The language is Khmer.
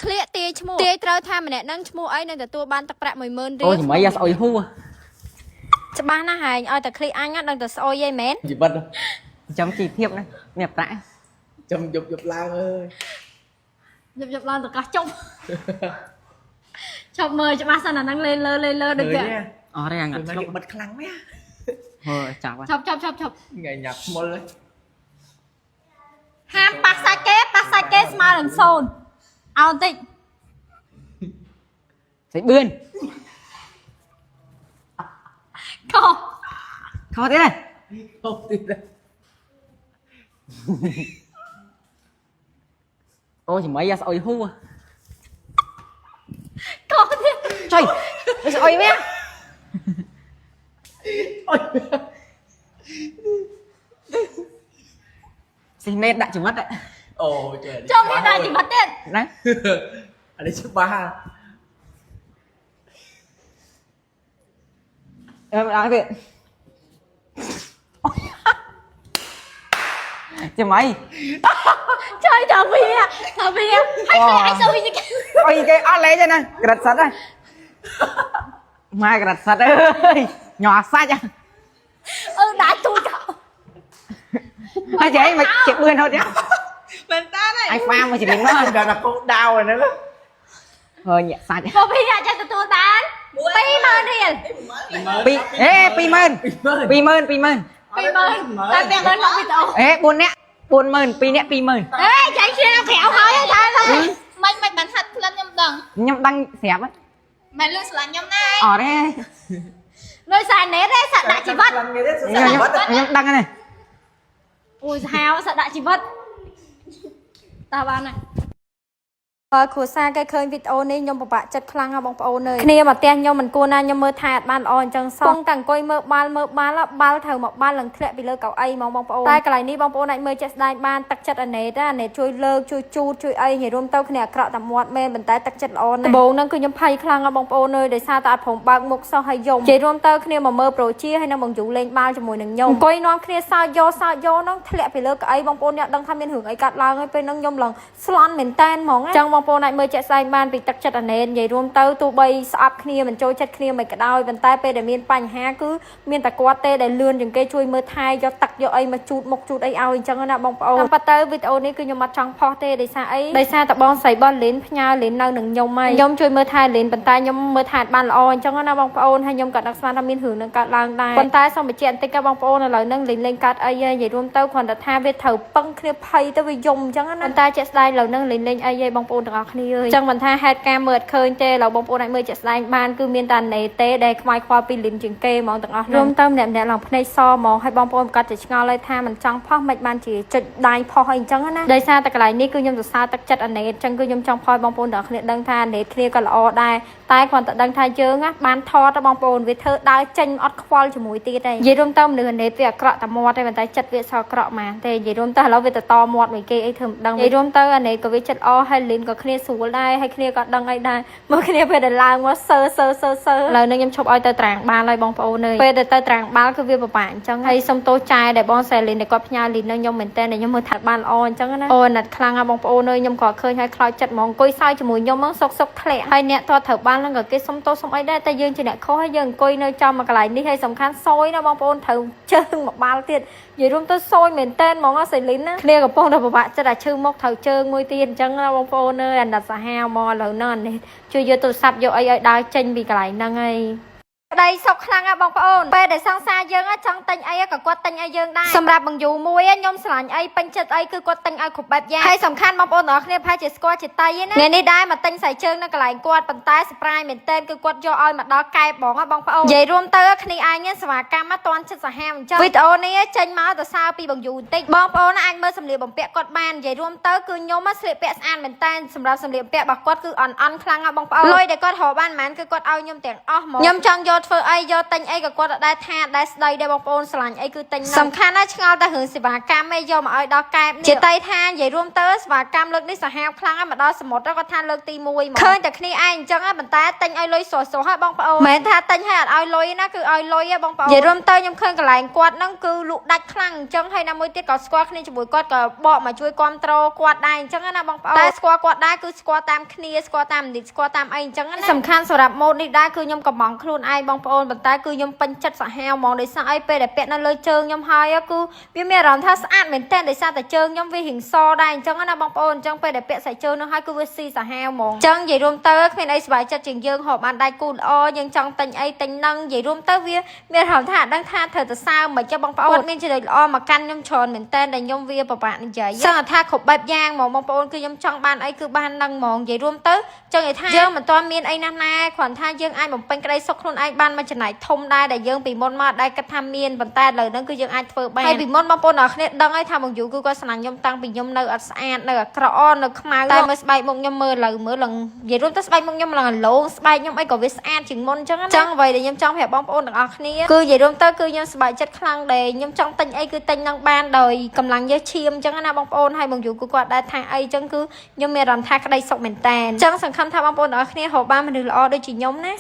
ក្លៀកទាយឈ្មោះទាយត្រូវថាម្នាក់ហ្នឹងឈ្មោះអីនឹងទទួលបានទឹកប្រាក់10000រៀ អូ ល យមិនអាស្អុយហ៊ូ ច្បាស់ណាស់ហែងឲ្យតែក្លៀកអញដឹងតែស្អុយឯងមែន ជីវិត ចាំជីភាពណាមានប្រាក់ ចាំយប់យប់ឡើងអើយ យប់យប់ឡើងតកោះជប់ ជប់មើលច្បាស់សិនអាហ្នឹងលេលើលេលើដូចវា អស់រាងអត់ ឆ្ ឆ្លុក លុបបិទខ្លាំងមែន ហឺចាប់ ឈប់ឈប់ឈប់ឈប់ ថ្ងៃញ៉ាប់ស្មុលហើយ ហាមប៉ះសាច់គេប៉ះសាច់គេស្មើនឹង0អោបន្តិច ស្អីបឿន ខុស ខុសទៀតហ៎ ហូបទៀត អូយមិនអាស្អុយហ៊ូ ខុសទៀត ចុយស្អុយមែន អូយ ស៊ីណេតដាក់ជីវិត អូចេះ ចូលមានដល់ជីវិតទៀត ណា អានេះច្បាស់ អឺម្ដងទៀតចាំអី ជួយដល់វាដល់វាហើយគេឲ្យសូវិញគេ អុយគេអត់លេងទេណាក្រិតសិតហ៎ម៉ែក្រិតសិតអើយញ័រសាច់ អឺដាក់ទូច ហើយចេះមកជិះបឿនហត់ទេ មែនតើ អញហ្វាមកជំនាញមក ដល់តែកោដាវហ្នឹង ហើយញាក់សាច់ បើពីអាចទទួលបាន20000រៀល ពីអេ20000 20000 20000 20000តែ20000មកវីដេអូ អេ4នាក់40000 2នាក់20000 អេចៃជាក្រៅហើយថា មិនមិនបានហាត់ក្លិនខ្ញុំដឹង ខ្ញុំដឹងស្រាប់ មិនលឺស្រឡាញ់ខ្ញុំណា អត់ទេ នៅសារណេតទេសាក់ដាក់ជីវិត ខ្ញុំខ្ញុំដឹងហ្នឹង អូយសាហាវសាក់ដាក់ជីវិតតើបានហើយបើគ្រួសារគេឃើញវីដេអូនេះខ្ញុំពិបាកចិត្តខ្លាំងណាស់បងប្អូនអើយគ្នាមកផ្ទះខ្ញុំមិនគួរណាខ្ញុំមើលថែអត់បានល្អអញ្ចឹងសោះពងតែអង្គុយមើលបាល់មើលបាល់បាល់ត្រូវមកបាល់នឹងធ្លាក់ពីលើកៅអីហ្មងបងប្អូនតែកន្លែងនេះបងប្អូនអាចមើលជាក់ស្ដែងបានទឹកចិត្តអាណេតអាណេតជួយលើកជួយជូតជួយអីនិយាយរួមទៅគ្នាអាក្រក់តែមាត់មែនប៉ុន្តែទឹកចិត្តល្អណាស់ដំបូងហ្នឹងគឺខ្ញុំភ័យខ្លាំងណាស់បងប្អូនអើយដោយសារតែអត់ព្រមបើកមុខសោះហើយយំនិយាយរួមទៅគ្នាមកមើលប្រូជាហើយនឹងបងយូលេងបាល់ជាមួយនឹងខ្ញុំអង្គុយនាំគ្នាសើចយកសើចយកហ្នឹងធ្លាក់ពីលើកៅអីបងប្អូនអ្នកដឹងថាមានរឿងអីកាត់ឡើងហើយពេលហ្នឹងខ្ញុំឡើងស្លន់មែនតែនហ្មងណាចឹងបងប្អូនអាចមើលជាក់ស្ដែងបានពីទឹកចិត្តអាណេននិយាយរួមទៅទោះបីស្អប់គ្នាមិនចូលចិត្តគ្នាមិនក៏ដោយប៉ុន្តែពេលដែលមានបញ្ហាគឺមានតែគាត់ទេដែលលឿនជាងគេជួយមើលថែយកទឹកយកអីមកជូតមុខជូតអីឲ្យអញ្ចឹងណាបងប្អូនតាមពិតទៅវីដេអូនេះគឺខ្ញុំអត់ចង់ផុសទេដោយសារអីដោយសារតែបងស្រីរបស់លីនផ្ញើលីននៅនឹងខ្ញុំហើយខ្ញុំជួយមើលថែលីនប៉ុន្តែខ្ញុំមើលថែបានល្អអញ្ចឹងណាបងប្អូនហើយខ្ញុំក៏ដឹកស្មានថាមានរឿងនឹងកើតឡើងដែរប៉ុន្តែសូមបញ្ជាក់បន្តិចក៏បងប្អូនឥឡូវហ្នឹងលីនលេងកើតអីហើយនិយាយរួមទៅគ្រាន់តែថាវាត្រូវពឹងគ្នាភ័យទៅវាយំអញ្ចឹងណាប៉ុន្តែជាក់ស្ដែងឥឡូវហ្នឹងលីនលេងអីហើយបងប្អូនទាំងអស់គ្នាអើយអញ្ចឹងមិនថាហេតុការណ៍មើលអត់ឃើញទេឥឡូវបងប្អូនអាចមើលជាក់ស្ដែងបានគឺមានតែណេទេដែលខ្វាយខ្វល់ពីលីនជាងគេហ្មងទាំងអស់រួមទៅម្នាក់ម្នាក់ឡើងភ្នែកសហ្មងហើយបងប្អូនប្រកាសជាឆ្ងល់ហើយថាមិនចង់ផុសមិនបានជាចុចដៃផុសអីអញ្ចឹងណាដោយសារតែកន្លែងនេះគឺខ្ញុំសរសើរទឹកចិត្តអាណេតអញ្ចឹងគឺខ្ញុំចង់ផុសឲ្យបងប្អូនទាំងអស់គ្នាដឹងថាអាណេតគ្នាក៏ល្អដែរតែគ្រាន់តែដឹងថាយើងណាបានថតទៅបងប្អូនវាធ្វើដើរចេញអត់ខ្វល់ជាមួយទៀតទេនិយាយរួមទៅមនុស្សអាណេតវាអាក្រក់តែមាត់ទេប៉ុន្តែចិត្តវាសល់ក្រក់ហ្មងទេនិយាយរួមទៅឥឡូវវាទៅតមាត់មួយគេអីធ្វើមិនដឹងនិយាយរួមទៅអាណេតក៏វាចិត្តអហើយលីនក៏គ្នាស្រួលដែរហើយគ្នាក៏ដឹងអីដែរមកគ្នាពេលដែលឡើងមកសើសើសើសើឥឡូវនេះខ្ញុំឈប់ឲ្យទៅត្រាំងបាល់ហើយបងប្អូនអើយពេលដែលទៅត្រាំងបាល់គឺវាពិបាកអញ្ចឹងហើយសុំទោសចែដែលបងសែលីនដែលគាត់ផ្ញើលីននឹងខ្ញុំមែនតើខ្ញុំមើលថាបានល្អអញ្ចឹងណាអូណាត់ខ្លាំងណាស់បងប្អូនអើយខ្ញុំក៏ឃើញហើយខ្លោចចិត្តហ្មងអង្គុយសើចជាមួយខ្ញុំហ្នឹងសុកសុកធ្លាក់ហើយអ្នកតត្រូវបាល់ហ្នឹងក៏គេសុំទោសសុំអីដែរតែយើងជាអ្នកខុសហើយយើងអង្គុយនៅចំមួយកន្លែងនេះហើយសំខាន់សយណាបងប្អូនត្រូវជើងមកបាល់ទៀតនិយាយរួមទៅសយមែនតើហ្មងសែលីនណាគ្នាកំពុងតែពិបាកចិត្តអាឈឺមុខត្រូវជើងមួយទៀតអញ្ចឹងណាបងប្អូនអើយអាណិតសាហាវហ្មងឥឡូវហ្នឹងអានេះជួយយកទូរស័ព្ទយកអីឲ្យដើរចេញពីកន្លែងហ្នឹងហើយ ប្តីសុកខ្លាំងណាស់បងប្អូនពេលដែលសង្សារយើងចង់ទិញអីក៏គាត់ទិញឲ្យយើងដែរសម្រាប់បង្យូមួយខ្ញុំស្រឡាញ់អីពេញចិត្តអីគឺគាត់ទិញឲ្យគ្រប់បែបយ៉ាងហើយសំខាន់បងប្អូនទាំងអស់គ្នាប្រហែលជាស្គាល់ជាតៃណាថ្ងៃនេះដែរមកទិញស្បែកជើងនៅកន្លែងគាត់ប៉ុន្តែ surprise មែនទែនគឺគាត់យកឲ្យមកដល់កែបបងបងប្អូននិយាយរួមទៅគ្នាឯងសេវាកម្មអត់តាន់ចិត្តសាហាវអញ្ចឹងវីដេអូនេះចេញមកទៅសើពីបង្យូបន្តិចបងប្អូនអាចមើលសម្លៀកបំពាក់គាត់បាននិយាយរួមទៅគឺខ្ញុំស្លៀកពាក់ស្អាតមែនទែនសម្រាប់សម្លៀកបំពាក់របស់គាត់គឺអន់អន់ខ្លាំងណាស់បងប្អូនលុយដែលគាត់រកបានប៉ុន្មានគឺគាត់ឲ្យខ្ញុំទាំងអស់ហ្មងខ្ញុំចង់យក យកធ្វើអីយកទិញអីក៏គាត់អត់ដែរថាដែរស្ដីដែរបងប្អូនស្រឡាញ់អីគឺទិញហ្នឹងសំខាន់ណាស់ឆ្ងល់តែរឿងសេវាកម្មឯងយកមកឲ្យដល់កែបនេះជាតៃថានិយាយរួមទៅសេវាកម្មលើកនេះសាហាវខ្លាំងហើយមកដល់សមុទ្រគាត់ថាលើកទី1មកឃើញតែគ្នាឯងអញ្ចឹងហើយប៉ុន្តែទិញឲ្យលុយស្រស់ៗហើយបងប្អូនមិនមែនថាទិញឲ្យអត់ឲ្យលុយណាគឺឲ្យលុយហ៎បងប្អូននិយាយរួមទៅខ្ញុំឃើញកន្លែងគាត់ហ្នឹងគឺលក់ដាច់ខ្លាំងអញ្ចឹងហើយណាមួយទៀតក៏ស្គាល់គ្នាជាមួយគាត់ក៏បកមកជួយគ្រប់ត្រូលគាត់ដែរអញ្ចឹងណាបងប្អូនតែស្គាល់គាត់ដែរគឺស្គាល់តាមគ្នាស្គាល់តាមនិតស្គាល់តាមអីអញ្ចឹងណាសំខាន់សម្រាប់ម៉ូតនេះដែរគឺខ្ញុំកំងខ្លួនឯងបងប្អូនប៉ុន្តែគឺខ្ញុំពេញចិត្តសាហាវហ្មងដោយសារអីពេលដែលពាក់នៅលើជើងខ្ញុំហើយគឺវាមានអារម្មណ៍ថាស្អាតមែនទែនដោយសារតែជើងខ្ញុំវារៀងសដែរអញ្ចឹងណាបងប្អូនអញ្ចឹងពេលដែលពាក់ស្បែកជើងនោះហើយគឺវាស៊ីសាហាវហ្មងអញ្ចឹងនិយាយរួមទៅគ្មានអីសប្បាយចិត្តជាងយើងហូបបានដៃគូល្អយើងចង់ទិញអីទិញនឹងនិយាយរួមទៅវាមានអារម្មណ៍ថាអត់ដឹងថាត្រូវទៅសើមិនចឹងបងប្អូនគាត់មានចំណុចល្អមកកាន់ខ្ញុំច្រើនមែនតើដែលខ្ញុំវាពិបាកនិយាយសឹងថាគ្រប់បែបយ៉ាងហ្មងបងប្អូនគឺខ្ញុំចង់បានអីគឺបាននឹងហ្មងនិយាយរួមទៅចង់និយាយថាយើងមិនទាន់មានអីណាស់ណាគ្រាន់ថាយើងអាចបំពេញក្តីសុខខ្លួនឯងបានមួយចំណែកធំដែរដែលយើងពីមុនមកដែរគិតថាមានប៉ុន្តែឥឡូវហ្នឹងគឺយើងអាចធ្វើបានហើយពីមុនបងប្អូនអរគ្នាដឹងហើយថាបងយូគឺគាត់ស្រឡាញ់ខ្ញុំតាំងពីខ្ញុំនៅអត់ស្អាតនៅអាក្រក់នៅខ្មៅតែមើលស្បែកមុខខ្ញុំមើលឥឡូវមើលឡើងនិយាយរួមទៅស្បែកមុខខ្ញុំឡើងឡូងស្បែកខ្ញុំអីក៏វាស្អាតជាងមុនអញ្ចឹងណាចឹងអ្វីដែលខ្ញុំចង់ប្រាប់បងប្អូនទាំងអស់គ្នាគឺនិយាយរួមទៅគឺខ្ញុំសប្បាយចិត្តខ្លាំងដែលខ្ញុំចង់ទិញអីគឺទិញនឹងបានដោយកម្លាំងយើងឈាមអញ្ចឹងណាបងប្អូនហើយបងយូគឺគាត់ដែរថាអីអញ្ចឹងគឺខ្ញុំមានអារម្មណ៍ថាក្តីសុខមែនតើអញ្ចឹងសង្ឃឹមថាបងប្អូនទាំងអស់គ្នារកបានមនុស្សល្អដូចជាខ្ញុំណា។